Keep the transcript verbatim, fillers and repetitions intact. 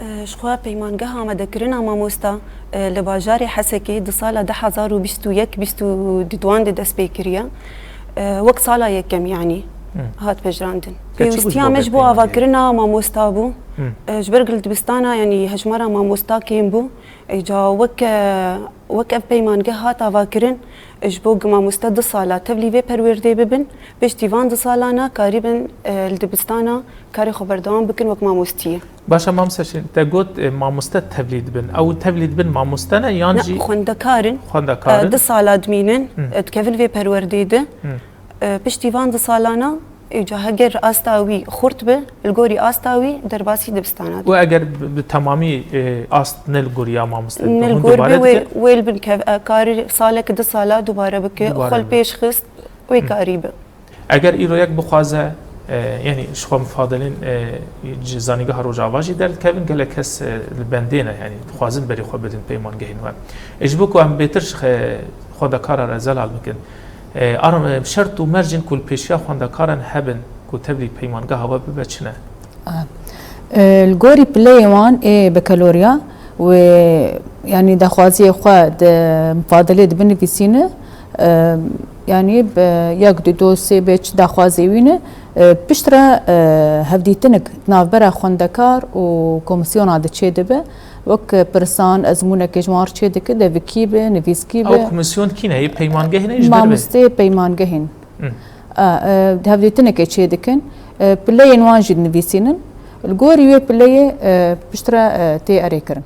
Ji xwe peymangeha amadekirina mamosta, e, li bajarê Hesekê di sala du hezar û bîst û yek bîst û duwan de dest pê kiriye. E, wek sala yekem yanî hat pejirandin. Pêwîstiya me ji bo avakirina mamosta bû. E, ji ber ku li dibistana yanî hejmara mamosta kêm bû. Îca wek, e, wek ev peymangeh hat avakirin, ji bo ku mamoste du sala tevlî vê perwerdê bibin, piştî van du salana karîbin, e, li dibistana karê xwe berdewam bikin wek mamostiyê. Baş e, mamoste, şî-, te got, e, mamoste tevlî dibin. Ew tevlî dibin mamoste ne, yan Ne, jî xwendekar in. Xwendekar in. E, du sala dimînin, Hmm. e, dikevin vê perwerdê de. Hmm. E, piştî van du salana, îca heger asta wî xurt be, li gorî asta wî derbasî dibistana dibe. Û eger bi, bi temamî, e, ast ne li gorî ya mamoste dibe, Ne li hûn gor dubare be, wê, dike? Wê li bin kev-, e, karî salek du sala dubare bike, Dubare xwe li bibe. pêş xist, wê Hı. karî be. Eger îro yek bixwaze, e, yanî ji xwe mifadilên, e, ji Zanîngeha Rojava jî derdikevin, gelek kes, e, li bendê ne, yanî dixwazin berê xwe bidin peymangehên we. E, ji bo ku em bêtir ji xe-, xwendekara re zelal bikin, e, aram, e, şert û mercên ku li pêşiya xwendekaran hebin ku tevlî peymangeha we bibe çi ne? E, li gorî pileyê wan ê bekeloriya wê, yanî daxwaziyê xwe di mifadilê de binivîsîne, e, yanî bi yek, du, du, sê bê çi daxwazê wî ne, e, piştre, e, hevdîtinik di navbera xwendekar û komîsyona de çêdibe, wek pirsan, ezmûnekê ji wan re çêdike, devikî be, nivîskî be. Ew komîsyon kî ne? Yê peymangehê ne, ji ber be? Mamosteyê peymangehên. Hı. A, e, hevdîtinekê çêdikin, e, pileyên wan jî dinivîsînin. Li gorî wê pileyê, e, piştre, e, tê erêkirin.